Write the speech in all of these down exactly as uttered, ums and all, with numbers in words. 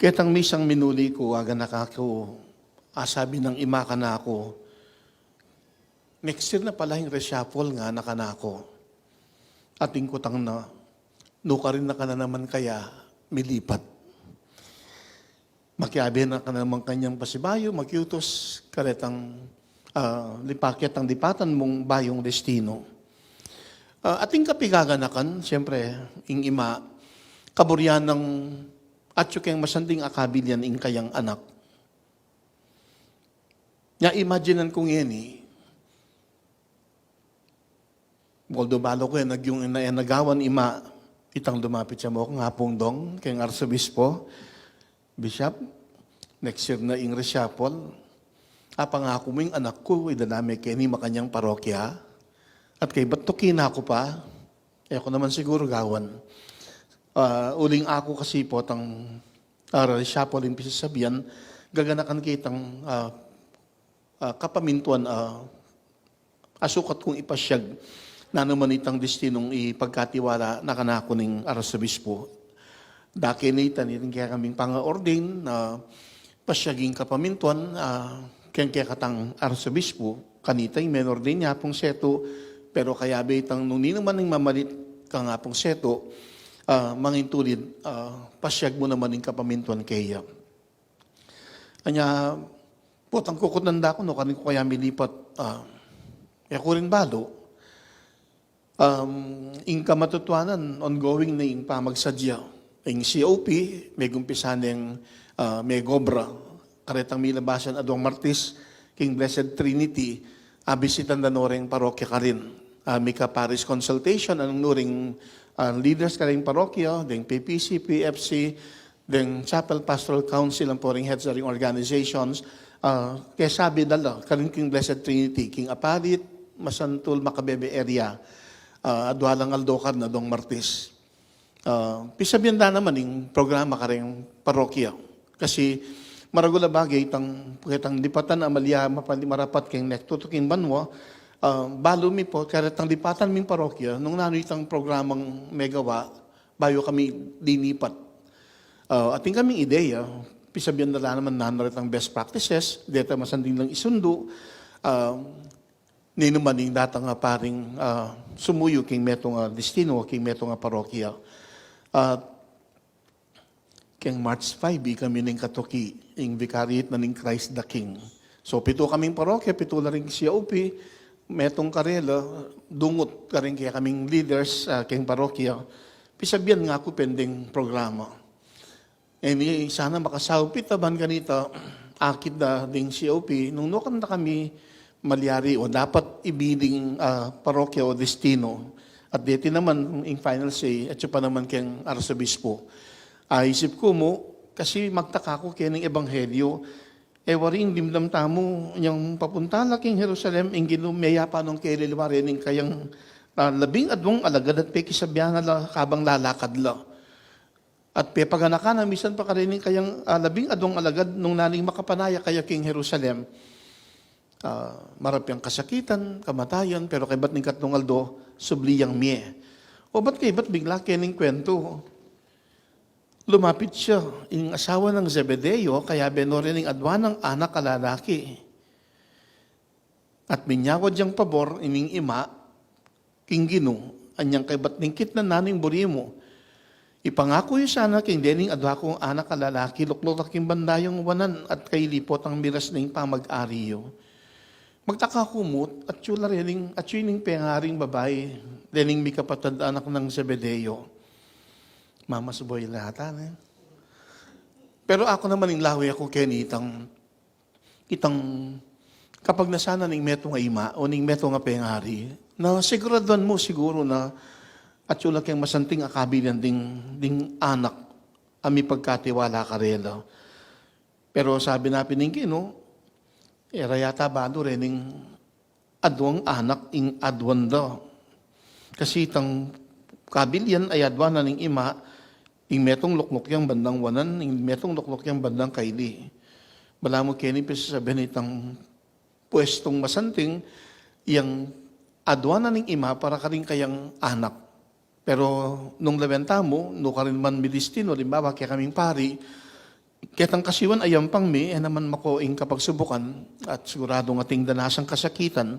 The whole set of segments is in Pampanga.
Ketang misang minuli ku, aganaka ku, asabi nang ima kanaku, "Next year na pala ing reshuffle," ngana kanaku. Atin ku tang na, "Nukarin na ka na naman kaya milipat? Makiabe na ka na naman kanyang pasibayu, makiutus karetang, ah, lipa-, ketang lipatan mung bayung destino." Ah, atin ka pigaganakan, siyempre, ing ima, kaburian nang atyu keng masanting a kabilyan ing kayang anak. Nya, imaginan ku ngeni, although balu ku e nagyung ina e nagawan, ima, itang lumapit ya mu kang Apung Dong, keng Arsobispo, "Bishop, next year na ing reshuffle. Apangaku mu ing anak ku, idala me keni makanyang parokya. At kaybat tuki na ku pa, e ku naman siguru gawan." Ah, uling aku kasi potang, ah, reshuffle ing pisasabian, gaganakan ke itang, ah, ah, kapamintuan, ah, asukat kung ipasyag nanu man itang destinung ipagkatiwala na kanaku ning Arsobispo. Dake na ita, niting kekaming panga-ordain, ah, pasyag ing kapamintuan, ah, keng kekatang Arsobispo, kanita ing men-ordain ya, Apung Setu, pero kayabe itang nung ninuman ing mamalit kang Apung Setu, ah, mangintulid, ah, pasyag mu naman ing kapamintuan keya. Anya, potang kukutnan da ku, nukarin ku kaya milipat, ah, e ku rin balu. Um, ing kamatutuanan, ongoing na ing pamagsadya. Ing C O P, megumpisa neng, ah, megobra. Karetang milabasan aduang Martis, king Blessed Trinity, abisitan da no reng parokya karin. Ah, mika parish consultation, nanu ring, ah, leaders kareng parokya, deng P P C, P F C, deng Chapel Pastoral Council, ampo ring heads ring organizations, ah, kesabi da la, karin king Blessed Trinity, king Apalit, Masantul, Macabebe area, ah, adua lang aldo karin, aduang Martis. Ah, pisabian da naman ing programa kareng parokya. Kasi maragul a bage itang, itang lipatan a malya, mapali-, marapat keng nektutuking banua, ah, balu mi pu, karetang lipatan ming parokya, nung nanu itang programang megawa, bayu kami linipat. Ah, atin kaming ideya, pisabian da la naman nanu retang best practices, deta masanting lang isundu, ah, ninuman ing datang a paring, ah, sumuyu king metung a destino, king metung a parokya. At keng March five, ikami ning katuki, ing Vicariate na ning Christ the King. So, pitu kaming parokya, pitu la ring C O P, metung karela, dungut karing kekaming leaders, ah, keng parokya, pisabian nga ku pending programa. E ni sana makasaup ita ban kanita, akit da ding C O P, nung nukan da kami malyari o dapat ibining, ah, parokya o destino. At deti naman ing final say, atyu pa naman keng arsobispo. Ah, isip ku mu, kasi magtaka ku keni ing ebanghelyo, e wari ing dimdam tamu, inyang papunta la king Jerusalem, ing Ginu meyapa nong keliliwa reni ing kayang, ah, labing adwang alagad at pekisabian na la kabang lalakad la. At pepaganakan na misan pa kareni ing kayang, ah, labing adwang alagad nung nanu ing makapanaya kaya king Jerusalem. Ah, marap yang kasakitan, kamatayan, pero kaybat ning katlung aldo, subli yang mie. O ba't kaybat bigla keni ing kwentu? Lumapit ya, ing asawa nang Zebedeo, kayabe no reni ing adwa nang anak a lalaki. At minyawad yang pabor ining ima king Ginu, anyang kaybat ning kitnan nanu ing buri mu. Ipangaku yu sana king dening adwa kung anak a lalaki, lukluk la king banda yang wanan at kaili potang miras na ing pamag-ari yu. Magtaka ku mu, atyu la rening, atyu ining pengaring babai, dening mikapatad anak nang Zebedeo. Mama Suboy la ata, ne? Pero aku naman ing lawe ku keni itang, itang kapagnasan na ning metung a ima o ning metung a pengari, na siguraduan mu siguru na atyu la keng masanting a kabilyan ding, ding anak a mipagkatiwala karela. Pero sabi na pin ning Ginu, e ra yata balu rening adwang anak ing adwan da. Kasi itang kabilyan a adwan na ning ima, ing metung lukluk yang bandang wanan, ing metung lukluk yang bandang kaili. Balamu keni pisasabian itang puestung masanting, yang adwan na ning ima para karing kayang anak. Pero nung lawen tamu, nukarin man midestino, alimbawa, kekaming pari, Ketang kasiwan a yampang mi, e naman mako ing kapagsubukan, at siguradung ating danasang kasakitan.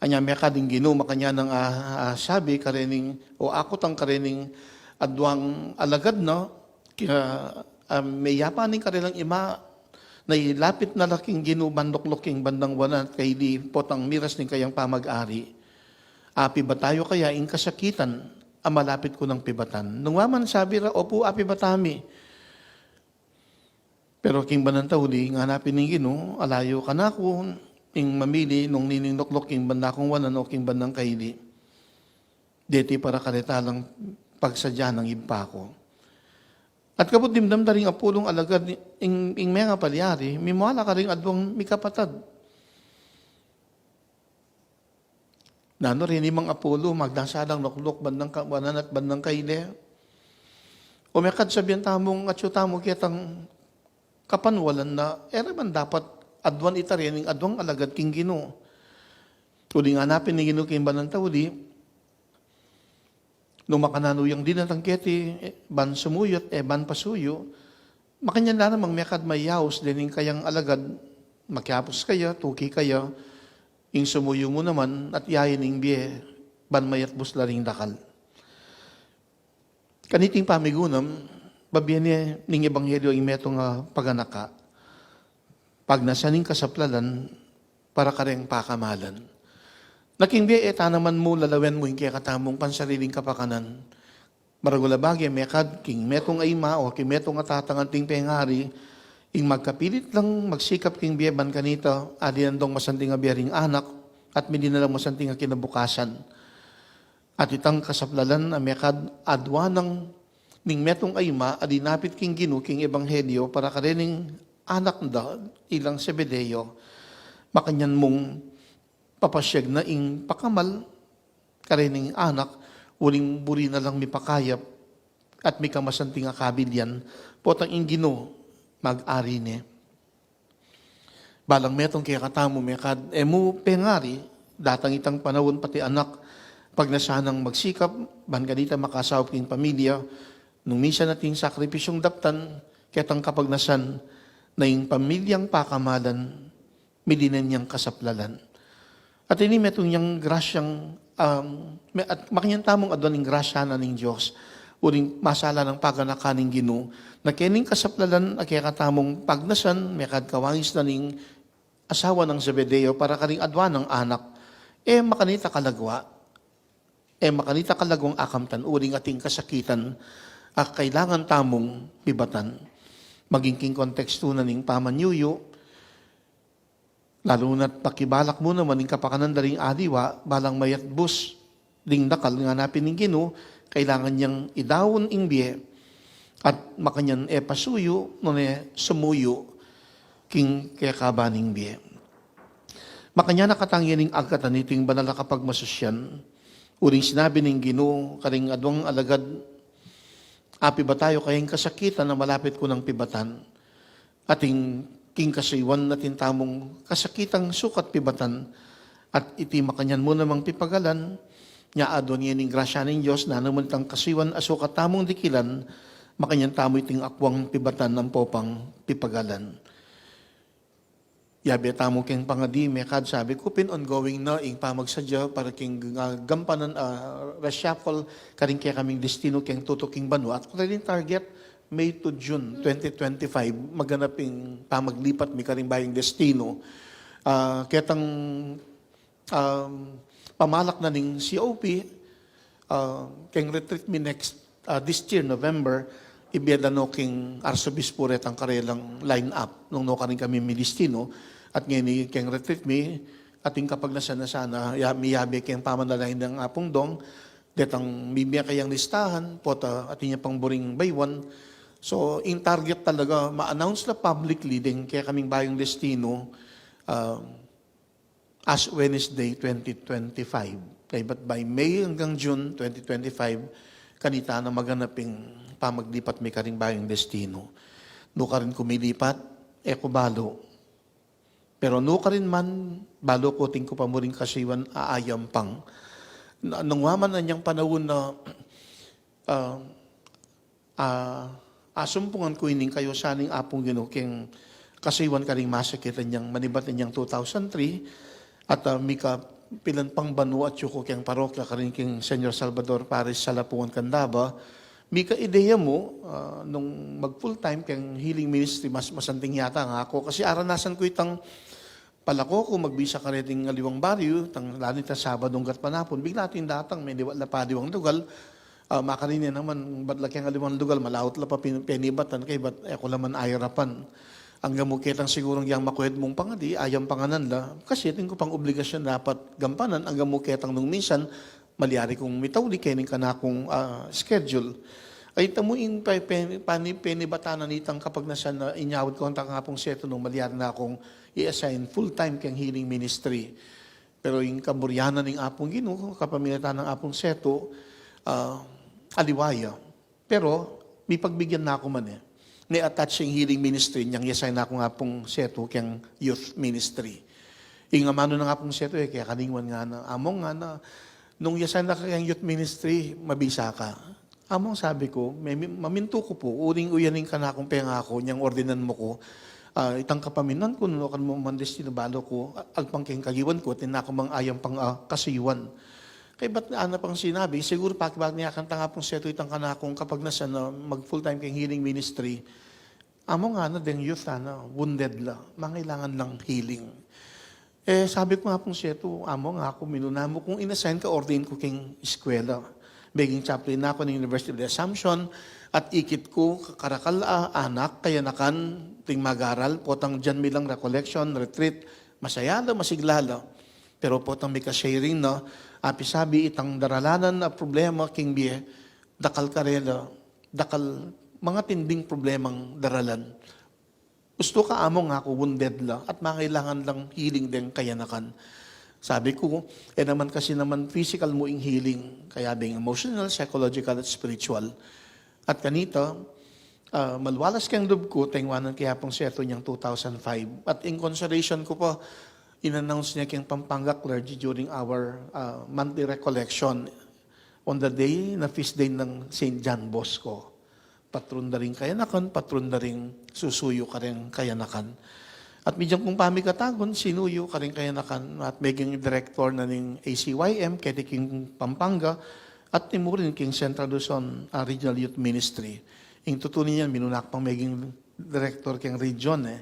Anya mekad ing Ginu makanyan nang, ah, ah, sabi karening, o akutang karening aduang alagad na, kaya, ah, meyapan ning karelang ima, nailapit na la king Ginu ban lukluk king bandang wanan at kaili potang miras ning kayang pamag-ari. Apibata yu kaya ing kasakitan a malapit ku nang pibatan? Nung wa man sabi ra, opu, apibata mi. Pero king bandang tauli, nganapin ning Ginu, ala yu kanaku ing mamili nung ninu ing lukluk king bandang wanan o king bandang kaili. Deti para kareta lang pagsadya nang Ibpa ku. At kapud dimdam da ring apulung alagad ing, ing mengapalyari, mimwala karing aduang mikapatad. Nanu rin imang apulu, magdasa lang lukluk bandang ka-, wanan at bandang kaili. O mekad sabian tamung atyu tamu ketang kapanwalan na, e ra man dapat aduan ita rin ing aduang alagad king Ginu. Uling nganapin ning Ginu king bandang tauli, nung makananu yang dinatang keti, e, ban sumuyu at e ban pasuyu, makanyan la namang mekad mayaus dening kayang alagad, makiapus kaya, tuki kaya, ing sumuyu mu naman, at yain ing bie, ban mayatbus la ring dakal. Kaniting pamigunam, babie ne ning ebanghelyo ing metung a paganaka. Pagnasan ing kasaplalan para kareng pakamalan. Na king bie e ta naman mu lalawen mu ing kekatamung pansariling kapakanan. Maragul a bage mekad king metung a ima o king metung a tatang anting pengari, ing magkapilit lang magsikap king bie ban kanita, atin dong masanting a bie ring anak, at midi na lang masanting a kinabukasan. At itang kasaplalan a mekad aduan nang ning metung a ima a dinapit king Ginu king ebanghelyo para karening anak da ilang Zebedeo, makanyan mung papasyag na ing pakamal karening anak, uling buri na lang mipakayap at mikamasanting a kabilyan, potang ing Ginu mag-ari ne. Balang metung kekatamu mekad, e mu pengari, datang itang panaun pati anak, pagnasan nang magsikap, ban kanita makasaup king pamilya, nung misan ating sakripisyung daptan, ketang kapagnasan, na ing pamilyang pakamalan, midi ne niyang kasaplalan. At ini metung yang grasyang, um, me-, at makanyan tamung aduan ing grasya na ning Dios, uling masala nang paganakan ning Ginu, na kening kasaplalan a kekatamung pagnasan, mekad kawangis na ning asawa nang Zebedeo para karing aduan nang anak, e makanita kalagwa, e makanita kalagwang akamtan, uling ating kasakitan, a kailangan tamung pibatan. Maging king kontekstu na ning pamanyuyu, lalu na't pakibalak mu naman ing kapakanan da ring aliwa, balang mayatbus ding dakal, nganapin ning Ginu, kailangan yang idaun ing bie, at makanyan e pasuyu, nune sumuyu, king kekaban ning bie. Makanyan a katangian ing agkatan iting banal a kapagmasusyan, uling sinabi ning Ginu, karing aduang alagad, apibata yu kaya ing kasakitan a malapit ku nang pibatan. Ating king kasuyuan atin tamung kasakitang sukat pibatan, at iti makanyan mu namang pipagalan, nya aduan ye ning grasya ning Dios, nanu man itang kasuyuan a sukat tamung dikilan, makanyan tamu iting akwang pibatan ampo pang pipagalan. Yabe tamu keng pangadi, mekad sabi ku pin ongoing na ing pamagsadya para keng, ah, gampanan, ah, reshuffle karing kekaming destino keng tutuking banua. At kung rin target, May to June twenty twenty-five, maganap ing pamaglipat mi karing bayung destino. Ah, ketang, um, pamalak na ning C O P, ah, keng retreat mi next, ah, this year, November, ibie da no king Arsobispo retang karelang line up, nung no karin kami mi destino, at ngeni keng retreat mi, ating kapagnasan na sana, ya, miyabe keng pamanalangin nang Apung Dong, detang mimie kayang listahan, pota atin ya pang buring bayuan. So, in target talaga, ma-announce la publicly deng kekaming bayung destino, ah, Ash Wednesday twenty twenty-five. Kaybat by May hanggang June twenty twenty-five, kanita na maganap ing pamaglipat mi karing bayung destino. Nukarin ku milipat, e ku balu. Pero nukarin man, balu ku atin ku pa muring kasuyuan a ayampang. Na, nung wa man anyang panaun na, ah, ah, Asumpungan ku ining kayusan ning Apung Ginu keng kasuyuan karing masakitan yang manibat inyang two thousand three, at, ah, mika pilan pang banua atyu ku keng parokya karin keng Señor Salvador Parish, Salapungan, Candaba. Mika ideya mu, ah, nung mag full time keng healing ministry, mas masanting yata nga aku. Kasi aranasan ku itang palako ku magbisa kareting aliwang baryu, tang lalo nitang Sabadung gatpanapun, bigla ating datang, menibat la pa aliwang lugal. Ah, makanini naman, bat la keng aliwang lugal, malaut la pa pin-, penibatan, kaybat e ku la man ayarapan. Anggang mu ketang sigurung yang makued mung pangadi, ayang panganan la, kasi atin ku pang obligasyun dapat gampanan, anggang mu ketang nung minsan, malyari kung mitauli keni ing kanakung, ah, schedule. Ay, ita mu ing pe-, pe-, pani-, penibatan na nitang kapagnasan na inyawad ku kang Apung Setu nung malyari na kung i-assign full time keng healing ministry. Pero ing kaburyanan ning Apung Ginu, kapamilatan nang Apung Setu, ah, aliwa ya. Pero mipagbigyan na ku man e. Ni-attach ing healing ministry inyang i-assign na kung Apung Setu keng youth ministry. Ing amanu nang Apung Setu e, kaya kaning wan ngana, Among, ngana, nung i-assign na ka keng youth ministry, mabisa ka? Among, sabi ku, me-, mamintu ku pu, uling uyan ing kanakung pengaku inyang ordinan mu ku. Ah, itang kapamilatan ku, nukarin mu man destinu, balu ku, a-, agpang keng kagiwan ku, atin na ku mang ayang pang, ah, kasuyuan. Kaybat ana pang sinabi, siguru pakibat ne kang Apung Setu itang kanakung kapagnasan na mag full time keng healing ministry. Among, ngana, deng youth, ngana, wounded la, mangailangan lang healing. E, sabi ku kang Apung Setu, Among, aku, minuna mu kung in-assign ka, ordain ku keng eskwela. Beging chaplain na ku ning University of the Assumption, at ikit ku, karakal a anak, kayanakan, ding mag-aral, potang diyan mi lang recollection, retreat, masaya la, masigla la. Pero potang mika-sharing na, apisabi, itang daralanan a problema king bie, dakal karela, dakal mangatinding problemang daralan. Ustu ka, Among, aku, wounded la, at mangailangan lang healing deng kayanakan. Sabi ku, e naman kasi naman physical mu ing healing, kaya beng emotional, psychological, at spiritual. At kanita, ah, malwalas keng lub ku, tengwanan ke Apung Setu inyang two thousand five. At ing consolation ku pa, in-announce ne keng Pampanga clergy during our, ah, monthly recollection on the day na feast day nang Saint John Bosco. Patron da ring kayanakan, patron da ring susuyu kareng kayanakan. At medyang kung pamikatagun, sinuyu kareng kayanakan at meging direktor na ning A C Y M, keti king Pampanga, at timurin king Central Luzon, ah, Regional Youth Ministry. Ing tutu niyan, minuna ku pang meging direktor keng region e.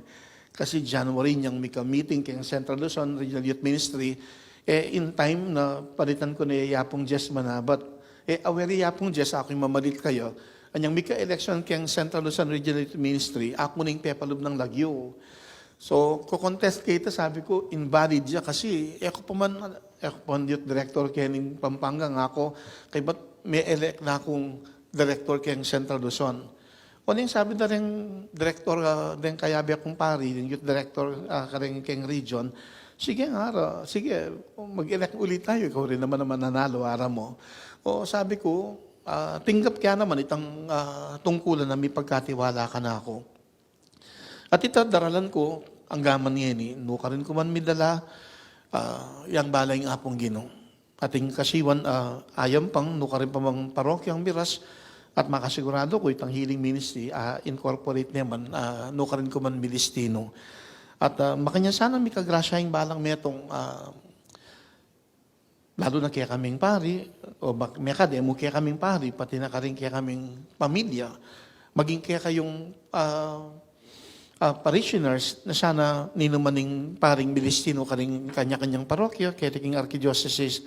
Kasi January inyang mika-meeting keng Central Luzon Regional Youth Ministry, e, in time na palitan ku ne i Apung Jess manabat. E, aware i Apung Jess, aku ing mamalit kaya. Anyang mika-election keng Central Luzon Regional Youth Ministry, aku ne ing pepalub nang lagyu. So, ko-contest ke ita, sabi ku, invalid ya kasi, e ku pa man, e ku pa man youth director kening Pampanga, ngana ku, kaybat me-elect na kung director keng Central Luzon. Oneng sabi da reng direktor, ah, deng kayabe kung pari, deng youth director, ah, kareng keng region, sige, ngara, sige, mag-elect ulit tayo, ikaw rin naman ang mananalo, ara mo. O, sabi ku, ah, tinggap ke naman itang, ah, tungkulan na mipagkatiwala kanaku. At ita, daralan ku, anggaman ngeni, nukarin ku man midala, ah, yang bala ing Apung Ginu. Ating kasiwan, ah, ayam pang nukarin pa mang parokyang miras, at makasigurado ku itang healing ministry, ah, incorporate ne man, ah, nukarin ku man midestinu. At, ah, makanyan sana mikagrasya ing balang metung, ah, lalu na kekaming pari, o bak-, mekad e mu kekaming pari, pati na karing kekaming pamilya, maging kekayung, ah, ah, parishioners na sana ninuman ning paring midestinu karing kanya-kanyang parokya, keti king archidioceses,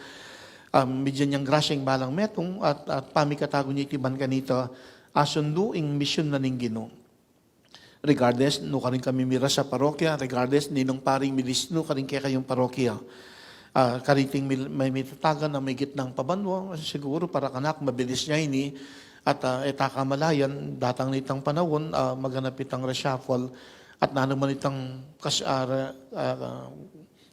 um, bigyan yang grasya ing balang metung at, at pamikatagun ya iti ban kanita, asundu ing misyun na ning Ginu. Regardless, nukarin kami miras a parokya, regardless, ninung paring midestinu karing kekayung parokya. Ah, kariting mil-, may mitatagan a may gitnang pabanwa, siguru para kanaku mabilis ya ini, at, ah, e ta kamalayan, datang nitang panaun, ah, maganap itang reshuffle, at nanu man itang kas-, ah, re-, ah,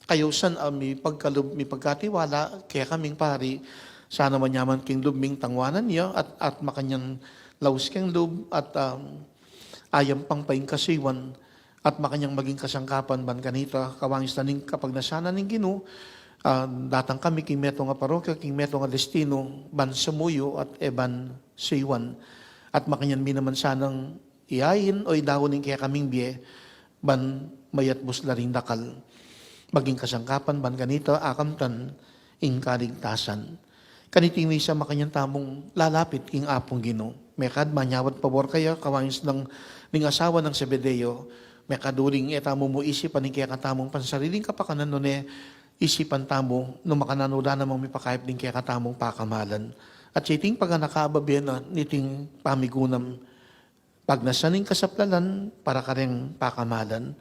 kayusan a mipagkalub, mipagkatiwala, kekaming pari, sana manyaman king lub ming tangwanan ya, at, at makanyan laus king lub, at, um, ayam pang paingkasiwan, at makanyan maging kasangkapan ban kanita, kawangis na ning kapagnasan na ning Ginu, ah, datang kami king metung a parokya, king metung a destinu, ban sumuyu at e ban suyuan. At makanyan mi naman sanang iyain o idaun ing kekaming bie, ban mayatbus la ring dakal. Maging kasangkapan ban kanita akamtan ing kaligtasan. Kaniti misa makanyan tamung lalapit king Apung Ginu. Mekad manyawad pabor kaya, kawain nang ning asawa nang Zebedeo, mekad uling e tamu mu isipan ing kekatamung pansariling kapakanan, nune isipan tamu no makananu da namang mipakayap ding kekatamung pakamalan. At siting paganaka a babe na niting pamigunam, pagnasan ing kasaplalan para kareng pakamalan.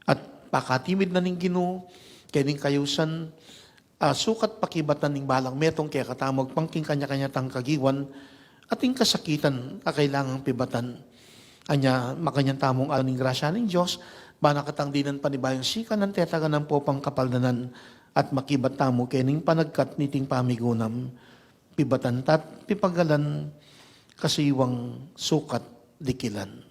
At pakatimid na ning Ginu, kening kayusan, a, sukat pakibatan ning balang metung kekatamu agpang king kanya-kanya tang kagiwan, at ing kasakitan a kailangang pibatan. Anya, makanyan tamung aduan ing grasya ning Dios, bana katang dinan panibayung sikan nang tetagan nang pupang kapaldanan, at makibat tamu kening panagkat niting pamigunam. Pibatan ta't pipagalan, kasiwang sukat dikilan.